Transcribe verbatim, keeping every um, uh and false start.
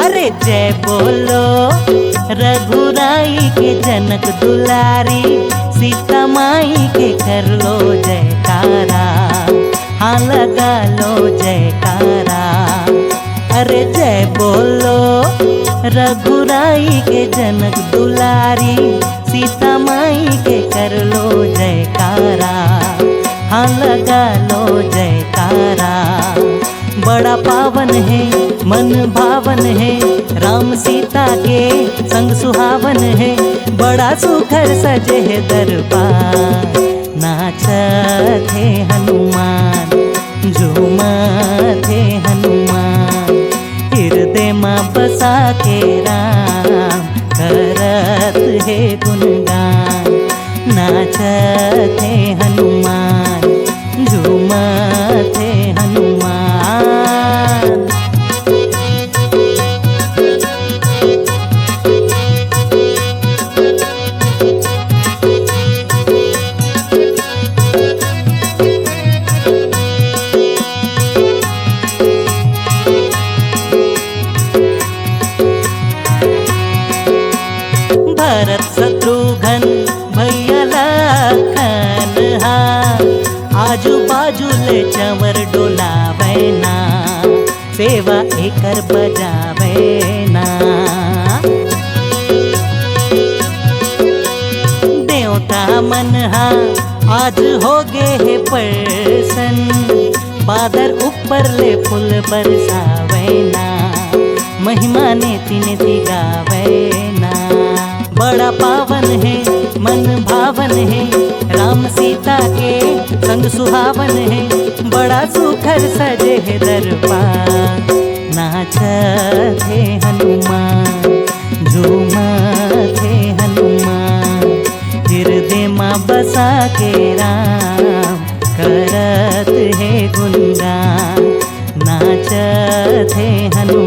अरे जय बोलो रघुराई के जनक दुलारी, सीता माई के कर लो जयकारा, हाँ लगा लो जयकारा। अरे जय बोलो रघुराई के जनक दुलारी, सीता माई के कर लो जयकारा, हाँ लगा लो जयकारा। बड़ा पावन हे मन भावन हे, राम सीता के संग सुहावन हे। बड़ा सुघर सजे हे दरबार, नाचत हे हनुमान, झूमत हे हनुमान। हिरदे म बसा के राम, करत हे गुणगान, नाचत हे हनुमान, झूमत हे हनुमान। भरत शत्रुघ्न भैया लखन हा, आजू बाजू ले चंवर डोलावै ना, सेवा एकर बजावै ना। देवता मन हा आज हो गे हे परसन, बादर ऊपर ले फूल बरसावै ना, महिमा ने तिने ती गावै ना। बड़ा पावन हे मन भावन हे, राम सीता के संग सुहावन हे। बड़ा सुघर सजे हे दरबार, नाचत हे हनुमान, झूमत हे हनुमान। हिरदे म बसा के राम, करत हे गुणगान, नाचत हे हनुमान।